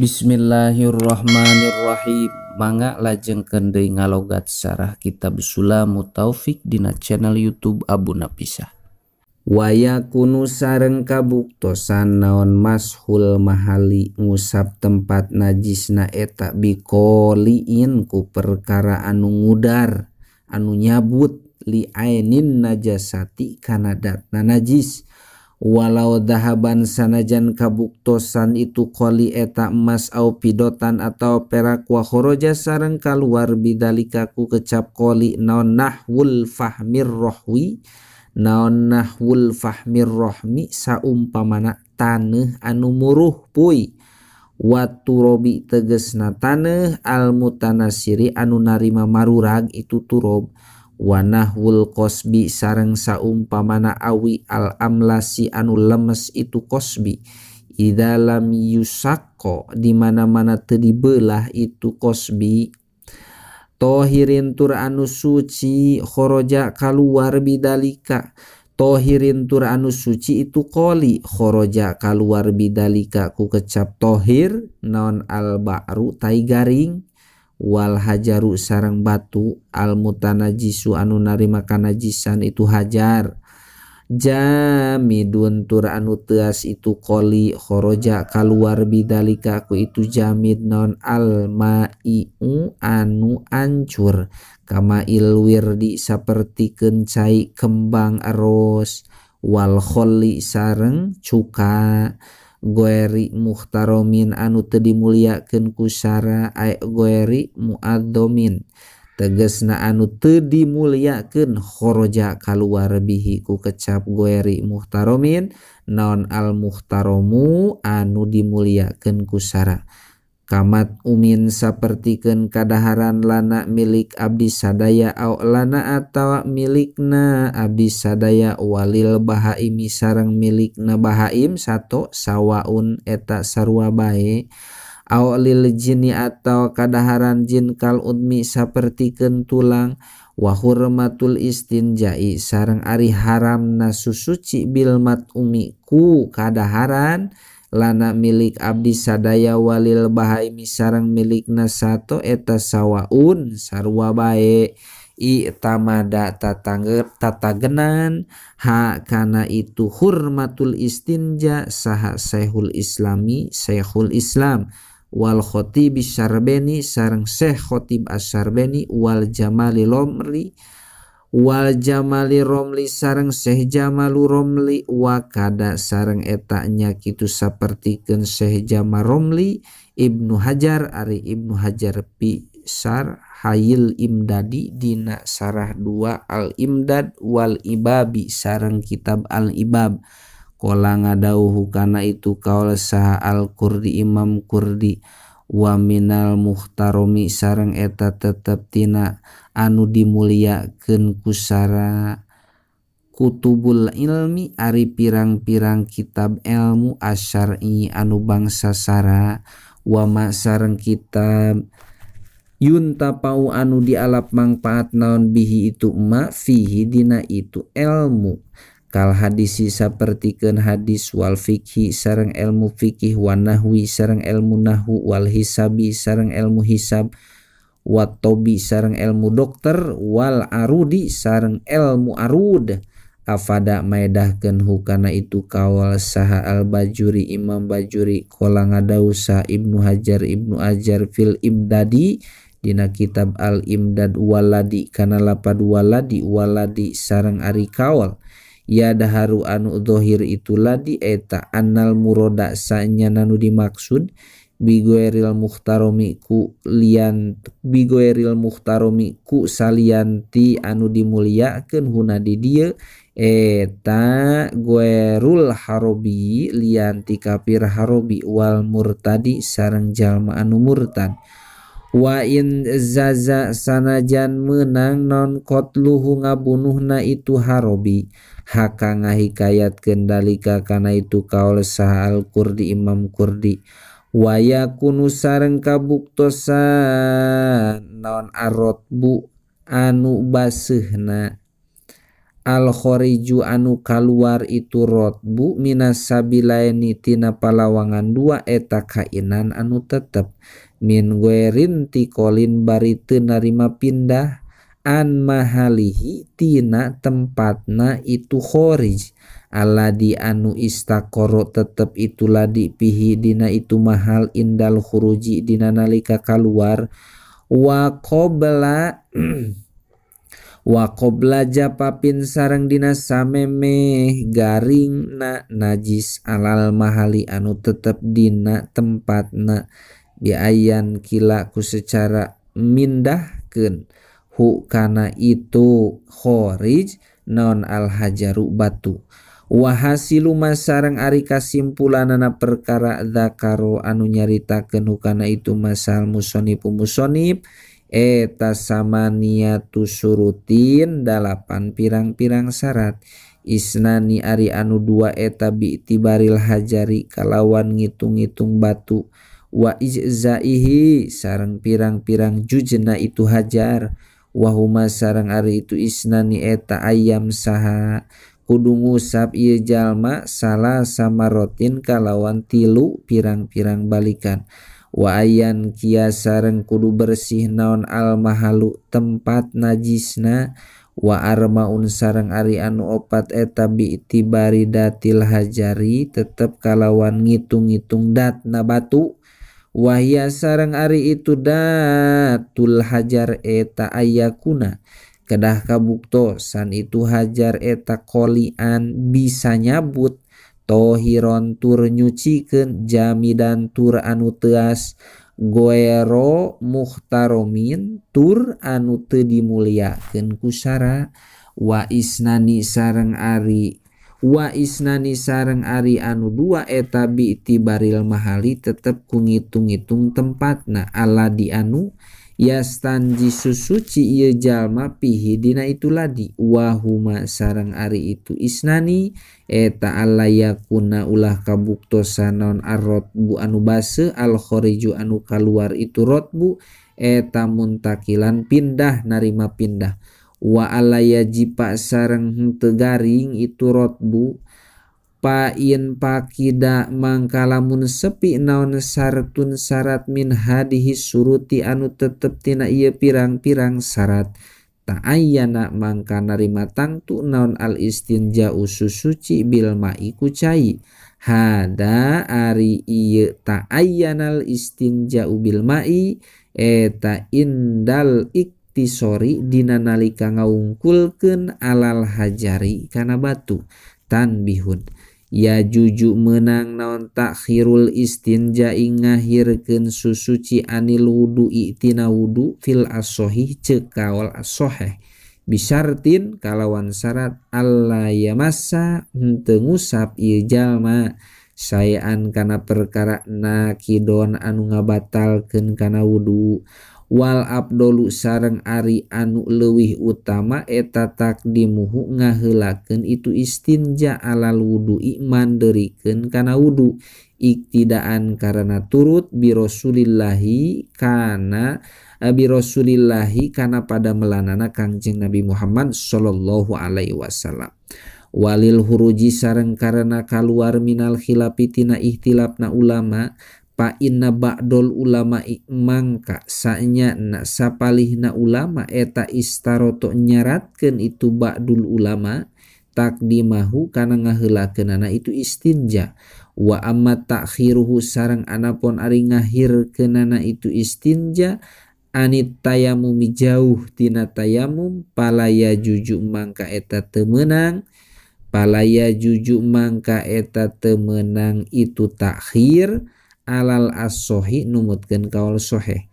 Bismillahirrahmanirrahim. Mangga lajengkeun deui ngalogat sarah kitab Sulamut Taufik dina channel YouTube Abu Napisah. Waya kunu sareng kabuktosan naon mashul mahali ngusap tempat najisna eta bikoliin ku perkara anu ngudar anu nyabut li ainin najasati kana datna najis. Walau dahaban sanajan kabuktosan itu qoli eta emas au pidotan atau perak wa khoroja sareng kaluar bidalika ku kecap qoli naon nahwul fahmir rohwi naon nahwul fahmir rohmi saumpamana taneuh anu muruh puy waturobi tegesna taneuh al mutanasiri anu narima marurag itu turob wanahwul kosbi sareng saumpamana awi al amlasi anu lemes itu kosbi idza lam yusakko di mana-mana teu dibelah itu kosbi tohirin tur anu suci khoroja kaluar bidalika tohirin tur anu suci itu qoli khoroja kaluar bidalika ku kecap tohir naon al ba'ru tai garing wal hajaru sareng batu al mutanajisu anu narima kanajisan itu hajar jamidun tur anu teas itu qoli khoroja kaluar bidalika ku itu jamid non al ma'iu anu ancur kama ilwirdi sapertikeun cai kembang eros wal kholli sareng cuka goeri muhtaromin anu teu dimuliakeun ku sara ay goeri muadzomin tegesna anu teu dimuliakeun khoroja kaluar bihi ku kecap goeri muhtaromin naon al muhtaromu anu dimuliakeun ku sara kamat umin sapertikeun kadaharan lana milik abdi sadaya au lana atawa milikna abdi sadaya walil bahaimi sareng milikna bahaim sato sawaun eta sarua bae au lil jinni atawa kadaharan jin kal udmi sapertikeun tulang wa hurmatul istinjai sareng ari haramna susuci bil matumi ku kadaharan lana milik abdi sadaya walil bahaimi sareng milikna sato eta sawaun sarua bae i'tamada tatagenan ha kana itu hurmatul istinja saha syekhul islami syekhul islam wal khotib syarbeni sareng syekh khotib asyarbeni wal jamali lomri wal jamali romli sareng Syekh Jamalu Romli wakada sareng eta nya kitu sapertikeun Syekh Jamal Romli Ibnu Hajar ari Ibnu Hajar pi syar Hayil Imdadi dina sarah 2 Al Imdad wal Ibabi sareng kitab Al Ibab kola ngadauhu kana itu kaul saha Al Kurdi Imam Kurdi wa minal muhtaromi sareng eta tetep tina anu dimuliakeun ku sara kutubul ilmi ari pirang-pirang kitab ilmu asyar'i anu bangsa sara wa ma sareng kitab yuntapau anu dialap mangpaat naon bihi itu ma fihi dina itu ilmu kal hadisi sapertikeun hadis wal fikhi sareng ilmu fikih wan nahwi sareng ilmu nahwu wal hisabi sareng ilmu hisab wat tobi sareng ilmu dokter wal arudi sareng ilmu arud afada maedahkeun hukana itu kawal saha al bajuri imam bajuri qala ngadausa Ibnu Hajar Ibnu Ajar fil imdadi dina kitab al imdad waladi kana lapad waladi waladi sareng ari kawal ya daharu anu dhohir itu ladi eta annal muroda sanya nanu dimaksud bigoeril muhtaromi ku lian bigoeril muhtaromi ku salianti anu dimuliakeun huna di dieu eta goerul harobi lianti kafir harobi wal murtadi sareng jalma anu murtad wa in zaza sanajan menang non qatluhu ngabunuhna itu harobi haka ngahikayatkeun dalika kana itu kaul saha al Kurdi Imam Kurdi waya kunu sareng kabuktosan naon arotbu anu baseuhna Al khoriju anu kaluar itu rotbu minas sabilaini tina palawangan dua eta kainan anu tetep min guerin tikolin bari teu narima pindah an mahalihi tina tempatna itu khorij aladi anu istaqoro tetep itu ladi pihi dina itu mahal indal khuruji dina nalika kaluar wa qabla wa qabla japapin sareng dina samemeh garing na najis alal mahali anu tetep dina tempatna biayan kila ku secara mindahkeun hu kana itu khorij non al hajaru batu wa hasilu masareng ari kasimpulanana perkara dzakaro anu nyaritakeun hu kana itu masal musonipu musonib eta samaniatu surutin 8 pirang-pirang syarat isnani ari anu dua eta bi'tibaril hajari kalawan ngitung-ngitung batu wa ijzaihi sareng pirang-pirang jujna itu hajar wahuma sareng ari itu isnani eta ayam saha kudu ngusap ieu jalma salah samarotin kalawan 3 pirang-pirang balikan wa ayan kia sareng kudu bersih naon al mahalu tempat najisna wa armaun sareng ari anu 4 eta bi'tibari datil hajari tetep kalawan ngitung-ngitung datna batu wahya sareng ari itu datul hajar eta ayakuna kedah kabuktosan itu hajar eta kolian bisa nyabut tohiron tur nyucikeun jamidan tur anu teas goero muhtaromin tur anu teu dimuliakeun ku sara wa isnani sareng ari anu dua eta bi'tibaril mahali tetep ku ngitung-ngitung tempatna ala di anu yastanji susuci ieu jalma pihi dina itu ladi wahuma sareng ari itu isnani eta alla yakuna ulah kabuktosan naon arrotbu anu base al khoriju anu kaluar itu rotbu eta muntakilan pindah narima pindah wa alla yajipa sareng henteu garing itu rotbu pain pakida mangkalamun sepi naon sartun syarat min hadihi suruti anu tetep tina ieu pirang-pirang syarat ta'ayyana mangka narima tangtu naon al istinja'u susuci bil ma'i ku cai hada ari ieu ta'ayyanal istinja'u bil ma'i eta indal iktisori dina nalika ngaungkulkeun alal hajari kana batu tanbihun ya juju menang naon takhirul istinja ngahirkeun susuci anil wudu'i tina wudu fil as-sahih ceuk kaol as-sahih bisartin kalawan syarat alla yamassa henteu ngusap ieu jalma saean kana perkara nakidon anu ngabatalkeun kana wudu wal abdolu sareng ari anu leuwih utama eta takdimuhu ngaheulakeun itu istinja alal wudu'i manderikeun kana wudu iktidaan karena turut birasulillahi kana pada melanana Kangjeng Nabi Muhammad sallallahu alaihi wasallam walil huruji sareng karena kaluar minal khilafi tina ihtilafna ulama pa inna ba'dol ulama mangka sanya na sapalihna ulama eta istaroto nyaratkeun itu ba'dul ulama takdimahu kana ngaheulakeunana itu istinja wa amma ta'khiruhu sareng anapun ari ngahirkeunana itu istinja anit tayamumi jauh tina tayamum palaya juju mangka eta teu meunang itu takhir alal as-sohi numutkeun kaul soheh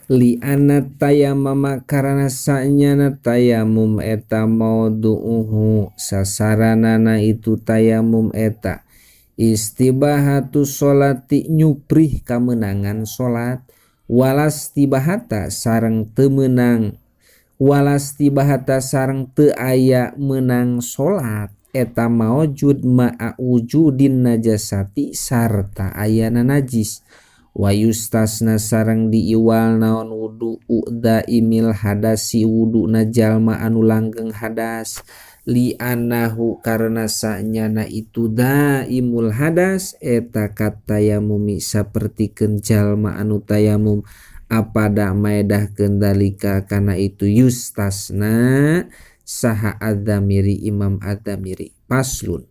li anna tayammama karana sanyana tayamum eta maudu'uhu sasaranana itu tayamum eta istibahatu sholati nyuprih kamenangan salat walastibahata sareng teu meunang walastibahata sareng teu aya meunang salat eta maujud ma'a wujudin najasati sarta ayana najis wa yustasna sareng diiwal naon wudu udaimil hadasi wuduna jalma anu langgeng hadas Li anahu karena sanyana itu daimul hadas eta katayamumi sapertikeun jalma anu tayamum apada maedahkeun dalika kana itu yustasna saha Adzamiri Imam Adzamiri. Paslun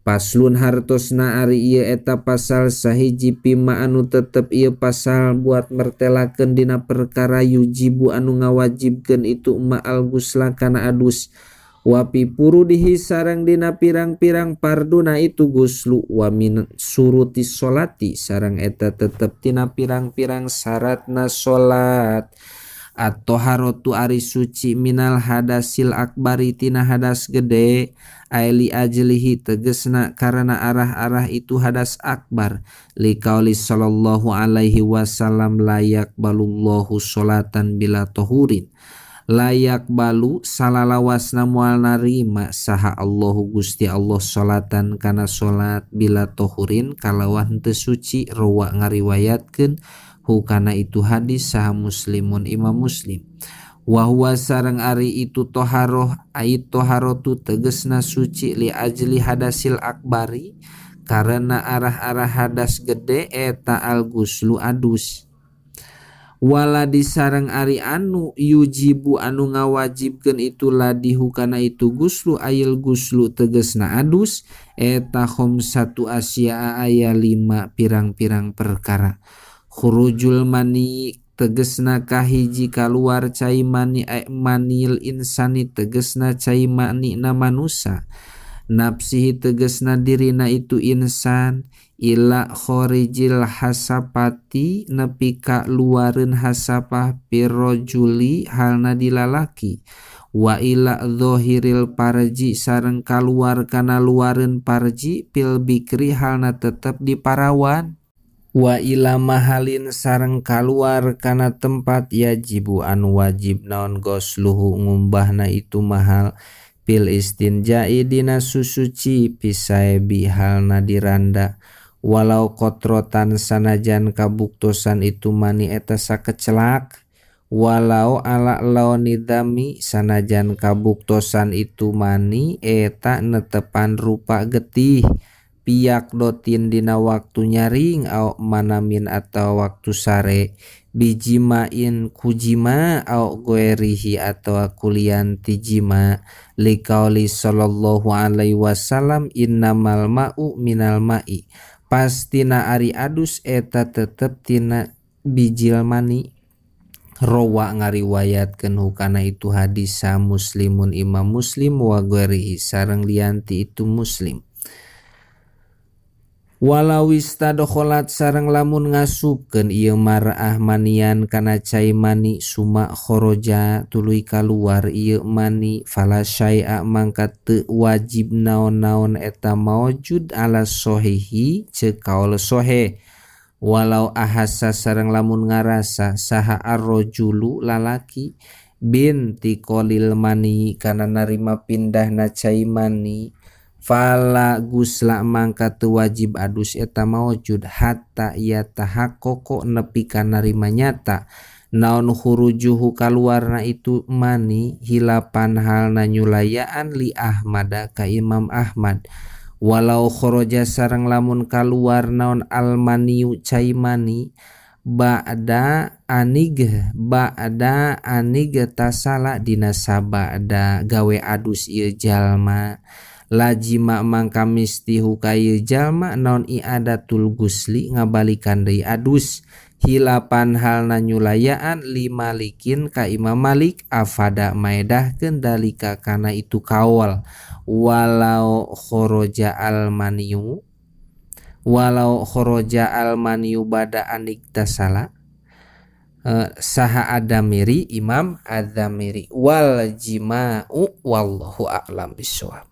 paslun hartosna ari ieu eta pasal sahiji pima anu tetep ieu pasal buat mertelakeun dina perkara yujibu anu ngawajibkeun itu ma'al gusla kana adus wapi purudihi sareng dina pirang-pirang parduna itu guslu wa min suruti sholati sareng eta tetep tina pirang-pirang syaratna salat. At-taharatu ari suci minal hadasil akbari tina hadas gede aili ajlihi tegesna karena arah-arah itu hadas akbar liqauli sallallahu alaihi wasallam layak balullahu sholatan bila tohurin layak balu salalawasna moal narima saha Allahu Gusti Allah sholatan kana salat bila tohurin kalawan teu suci rawa ngariwayatkeun hu kana itu hadis saha muslimun Imam Muslim. Wa huwa sareng ari itu toharoh ai toharotu tegesna suci li ajli hadasil akbari karena arah-arah hadas gede eta al guslu adus. Wala disareng ari anu yujibu anu ngawajibkeun itu ladihu kana itu guslu ayil guslu tegesna adus eta khamsatu asya aya 5 pirang-pirang perkara. Khurujul mani tegesna kahiji kaluar cai mani manil insani tegesna cai mani na manusa nafsihi tegesna dirina itu insan ila khorijil hasapati nepi ka luareun hasapah pirrojuli halna dilalaki wa ila zahiril parji sareng kaluar kana luareun parji pil bikri halna tetep di parawan wa ila mahalin sareng kaluar kana tempat yajibu anu wajib naon gosluhu ngumbahna itu mahal pil istinja'i dina susuci pisaebi halna diranda walau kotrotan sanajan kabuktosan itu mani eta sakecelak walau ala laonidami sanajan kabuktosan itu mani eta netepan rupa getih piak dotin dina waktu nyaring au manamin atau waktu sare bijimain kujima au goerihi atau kulian tijima likauli sallallahu alaihi wasallam innamal ma'u minal ma'i pastina ari adus eta tetep tina bijil mani. Rawa ngariwayatkeun hukana itu hadis muslimun Imam Muslim wa goerihi sareng lianti itu Muslim. Walau istadkholat sareng lamun ngasupkeun ieu mar'ah manian kana cai mani suma khoroja tuluy kaluar ieu mani fala syai'a mangka teu wajib naon-naon eta maujud ala sahihi ceuk kaul sahih. Walau ahassa sareng lamun ngarasa saha arrajulu lalaki binti qalil mani kana narima pindahna cai mani fala gusla mangka teu wajib adus eta maujud hatta yatahaqqaqo nepi ka narima nyata naon khurujuhu kaluarna itu mani hilapan halna nyulayaan li Ahmad ka Imam Ahmad. Walau khoroja sareng lamun kaluar naon almaniu cai mani ba'da anig tasala dina sabada gawe adus ieu jalma lajima mangka misti hukay jalma naon i'adatul gusli ngabalikan deui adus hilapan halna nyulayaan limalikin ka Imam Malik afada maedahkeun dalika kana itu kaul. Walau khoroja almaniu bada anik tasala saha Adamiri Imam Adamiri wal jima'u wallahu a'lam bissawab.